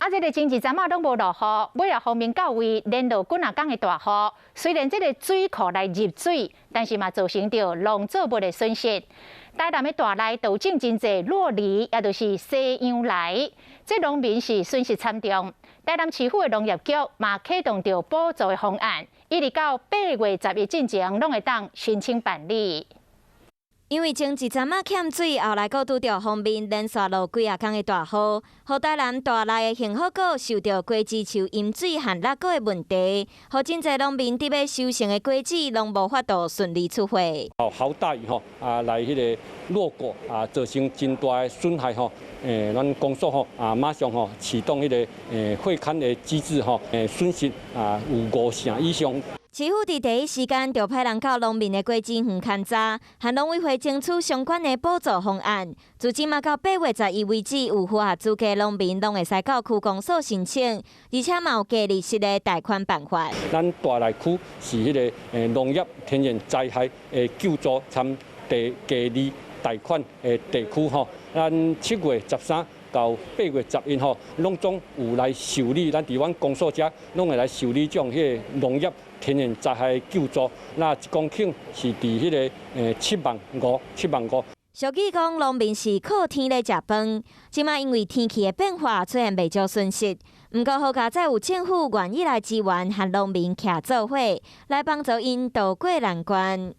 啊，這个前一陣仔攏無落雨，尾仔鋒面到位，連落幾若工的大雨。雖然這个水庫來入水，但是嘛造成著農作物的損失。台南的大內都種真濟酪梨，也就是西洋梨，這農民是損失慘重。台南市府的農業局嘛啟動著補助的方案，一直到8月11進前，攏會當申請辦理。因為前一陣仔欠水，後來閣拄著鋒面連續落幾仔工的大雨，予台南大內的幸福果受著果子樹淹水和落果的問題，予真濟農民佇欲收成的果子攏無法度順利出貨。哦，豪大雨吼啊，來彼个落果啊，造成真大的損害吼。咱公所吼啊，馬上吼啟動彼个會勘的機制吼，損失啊有五成以上。市府佇第一時間就派人到農民的果子園勘查，和農委會爭取相關的補助方案。自這馬到8月11為止，有符合資格農民攏會使到區公所申請，而且嘛有低利息的貸款辦法。咱大內區是彼个農業天然災害的救助參低低利貸款的地區吼，咱7月13到8月11吼，攏總有來受理，咱佇阮公所遮攏會來受理這種彼个農業天然災害救助，那一公頃是佇彼个7萬5，7萬5。俗語講，農民是靠天咧食飯。這馬因為天氣的變化，出現袂少損失。毋過好佳哉有政府願意來支援，和農民徛做伙，來幫助𪜶渡過難關。